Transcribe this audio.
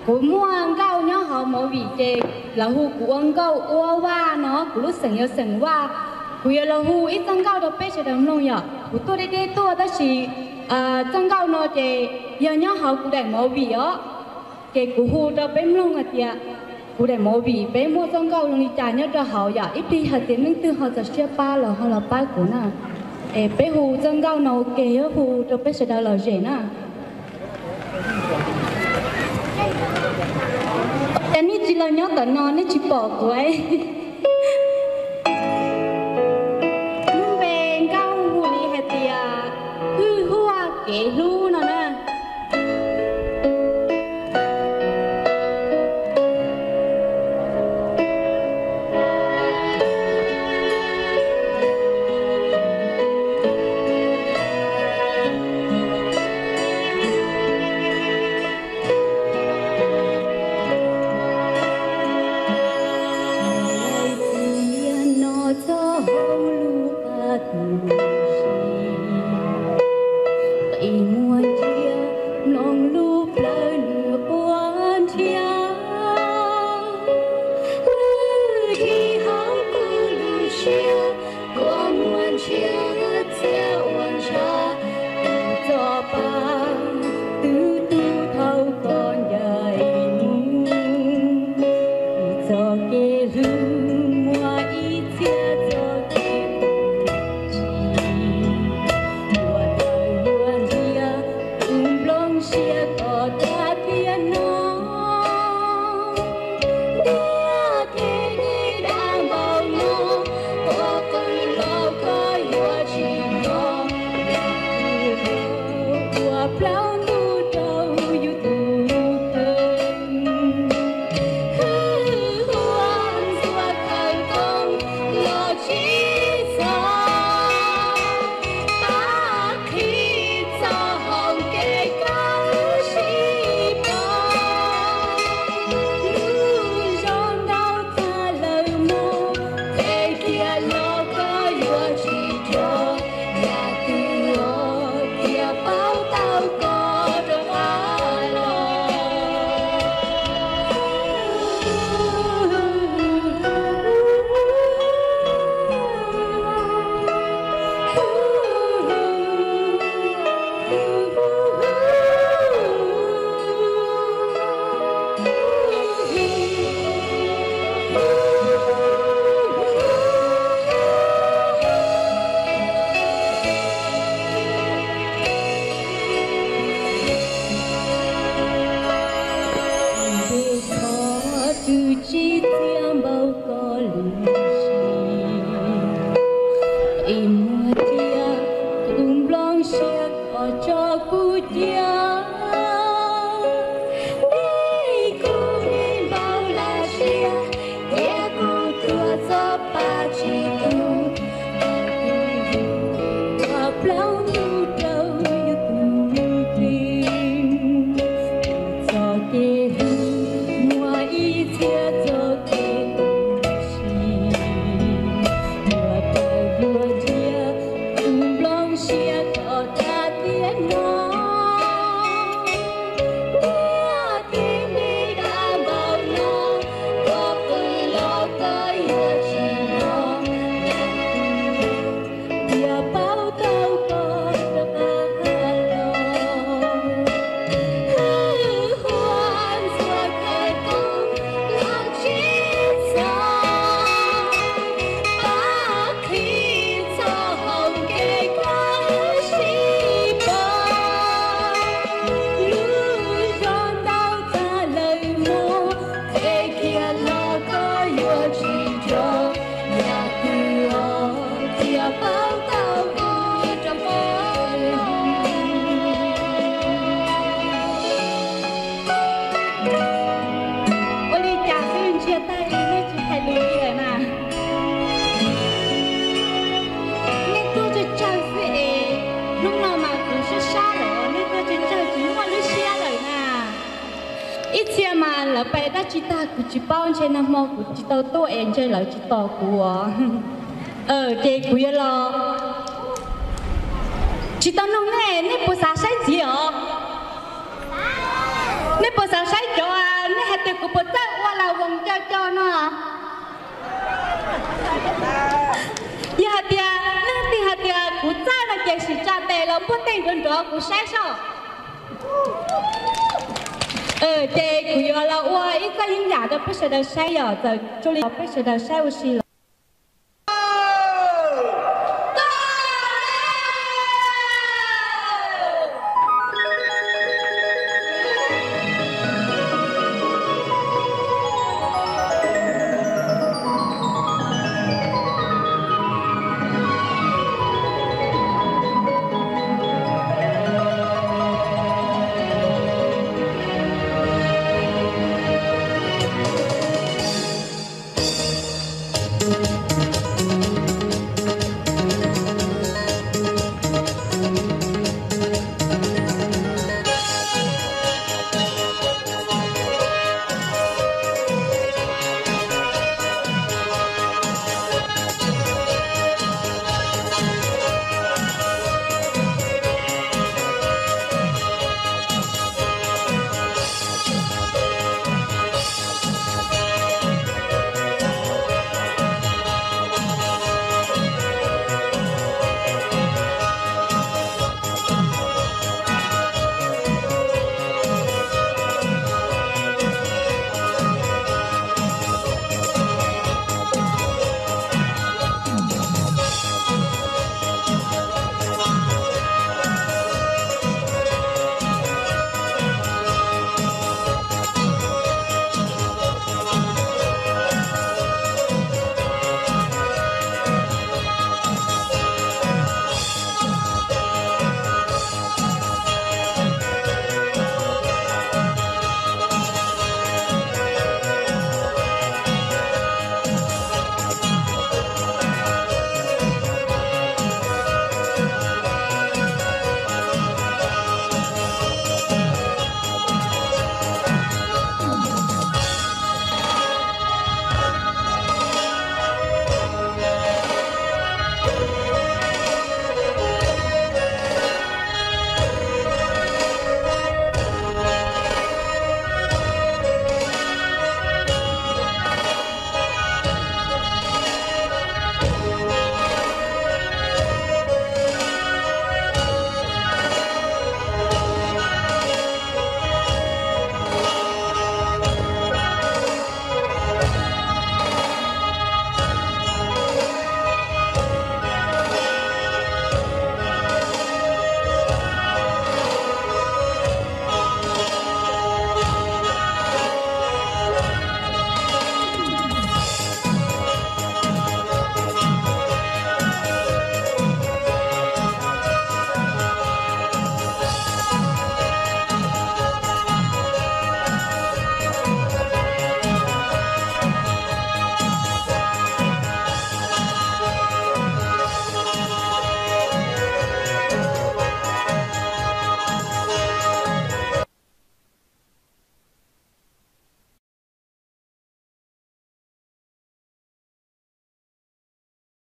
Kuv muaj nkauj nyob hauv movie ces lawv hu kuv ua Nkauj Ua Vaj no, kuv lub xeem yog xeem Vaj. Kuv yuav los hu ib txoj nkauj rau peb sawv daws mloog yom. Kuv tuaj deb deb tuaj tab sis txoj nkauj no ces yog nyob hauv kuv daim movie os. Ces kuv hu rau peb mloog hais tias kuv daim movie peb muaj txoj nkauj zoo li cas nyob rau hauv yom. Ib pliag hais tias leej twg ho txaus siab pab los ho los pab kuv na. Es peb hu txoj nkauj no ua ke, hu rau peb sawv daws lom zem na. Cas nej tsis los nyob tom no nej tsis pom kuv? Lub npe nkauj hu li hais tias Hwj Huaj Kev Hlub no na. Lawv txiav no txoj hauj lwm qab tu lub siab, qi muag ntsia mloog lub plawv nws quaj nrhiav. Lub hwj hauv kuv lub siab, quaj muag nrhiav txhiaj ua ntshav, tus txoj pa, tus tub thaum koj ncaim mus. Txoj kev hlub muaj ib txhia txoj kev tsis, yuav tawm yuav ntxias, kuv nplooj siab koj tag tiam no. Ntiaj teb dab npaum no, ua qw los koj yuav tsis hnov, ua plaub ntug rau yus tus kheej. Hwj huaj ntxuav khawv koob los tsis txog, pab qhib txoj hau kev koj sib pom. Lub zos ntau tag lawm mog, peb kiag los koj yuav tsis rov, yam twg los tias paub tau koj rov qab los. Ntuj thov tus tsis txiav npaum koj lub siab, qi muag ntsia kuv nplooj siab koj tso kuv cia. Dej kuv me npaum laj siab, cia kuv tuag txoj pa tsis tu, ua plaub ntug rau yus tus kheej. Txoj kev hlub muaj ib txhia txoj kev tu siab, yuav tawm yuav ntxias, kuv nplooj siab koj tag tiam no. Ntiaj teb me dab npaum no, ua qw los koj yuav tsis hnov, yam twg los tias paub tau koj rov qab los. Hwj huaj ntxuav khawv koob los tsis txog, pab qhib txoj hau kev koj sib pom. Lub zos ntau tag lawm mog, peb kiag los koj yuav tsis rov, yam twg los tias paub tau koj rov qab los. Ua li cas xwb ntsiag tag li nej tsis hais lus li lawm na? Nej tuaj tsawg tsawg xwb es, hnub no mas kuv sab sab lawm, nej tuaj tsawg tsawg tsis muaj lub siab lawm na. Ib txhia mas lawv pais dab tsi tag kuv tsis paub, ntshe nag hmo kuv tsis tau tuaj es ntshe lawv tsis tos kuv os. Ces kuv yuav los tsis tau nug nej, nej puas xav saib ntxiv os? Nej puas xav saib cov Nrov nrov kuv saib soj. Ces kuv yuav los ua ib txoj yeeb yam rau peb sawv daws saib yom, txawm zoo li peb sawv daws saib ua si los.